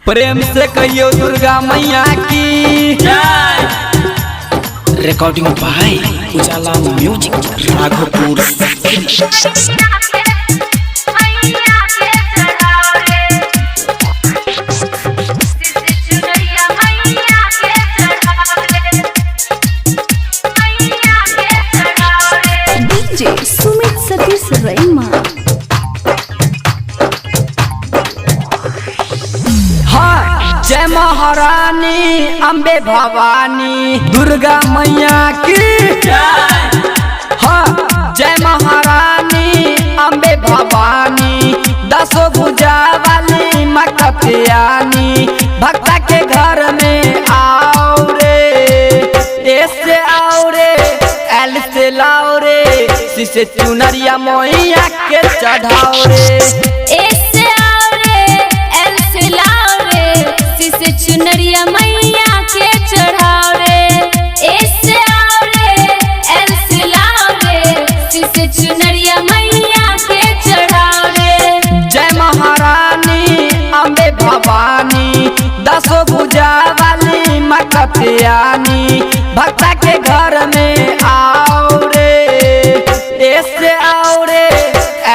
प्रेम से कहियो दुर्गा मैया की जय। Recording by Ujala music Raghopur. DJ Sumit Satish Raima. हाँ, जय महारानी अम्बे भवानी दुर्गा मैया की जय। हाँ, जय महारानी अम्बे भवानी दसो भुजा वाली माँ कत्यानी भक्ता के घर में आओ रे, ए से आओ रे, एल से लाओ रे, सी से चुनरिया मैया के चढ़ाओ रे। ए से आओ रे, एल से लाओ रे, सी से चुनरिया मैया के चढ़ाओ रे। ए से आओ रे, एल से लाओ रे, सी से चुनरिया मैया के चढ़ाओ रे। जय महारानी अम्बे भवानी दसो भुजा वाली माँ कत्यानी भक्ता के घर में आओ रे, ए से आओ रे,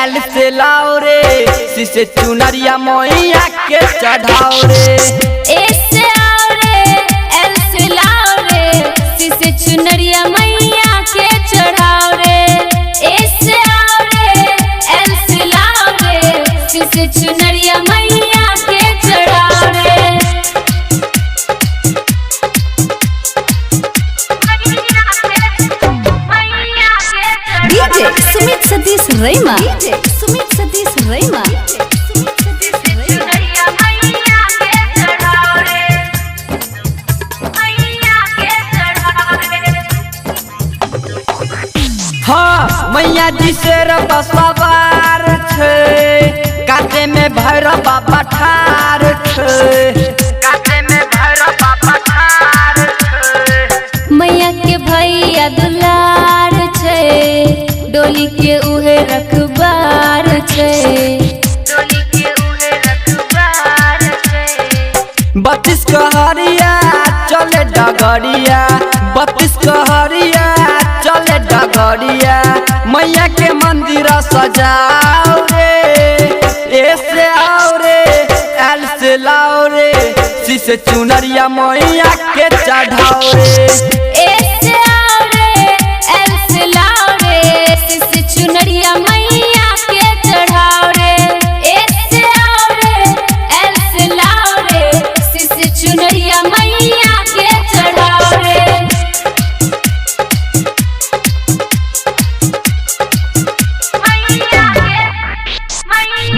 एल से लाओ रे, सी से चुनरिया मैया के चढ़ाओ रे। ए से आओ रे, एल से लाओ रे, सी से चुनरिया मैया के चढ़ाओ रे। ए से आओ रे, एल से लाओ रे, सी से चुनरिया मैया के चढ़ाओ रे। DJ Sumit Satish Raima. DJ Sumit Satish Raima. Sumit Satish Raima. हाँ, मैया जी शेर सवार छे, काते में भैरव बाबा ठार छे, काते में भैरव बाबा ठार छे। मैया के भैया दुलार छे, डोली के उहे रखबार छे, डोली के उहे रखबार छे। 32 कहरिया चले डगरिया, 32 कहरिया चले डगरिया, मैया के मंदिर सजाओ रे, ए से आओ रे, एल से लाओ रे, सी से चुनरिया मैया के चढ़ाओ रे। ए से आओ रे, एल से लाओ रे, सी से चुनरिया मैया के चढ़ाओ रे। ए से आओ रे, एल से लाओ रे, सी से चुनरिया मैया के चढ़ाओ रे।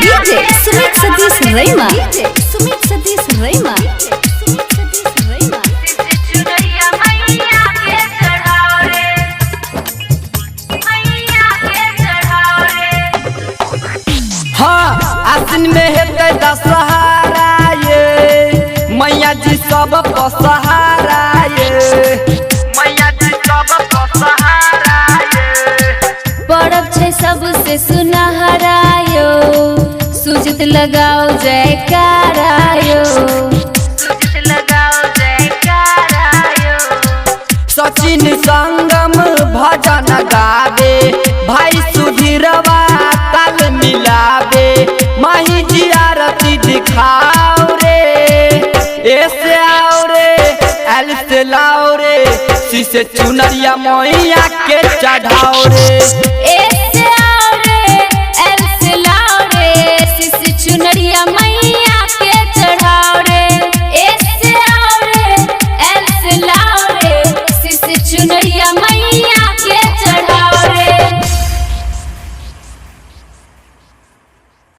DJ Sumit Satish Raima. DJ Sumit Satish Raima. Sumit Satish Raima. हाँ, आसिन में हेतै दशहरा ये, मैया जी सब पसहारा ये, मैया जी सब पसहारा ये। परब छै सबसे सुनहरा यो, सुजित लगाओ जयकारा यो, सुजित लगाओ जयकारा यो। सचिन संगम भजन गावे, भाई सुधीरवा ताल मिलावे, माही जी आरती दिखाओ रे, ए से आओ रे, एल से लाओ रे, सी से चुनरिया मैया के चढ़ाओ रे। ए से आओ रे, एल से लाओ रे, सी से चुनरिया मैया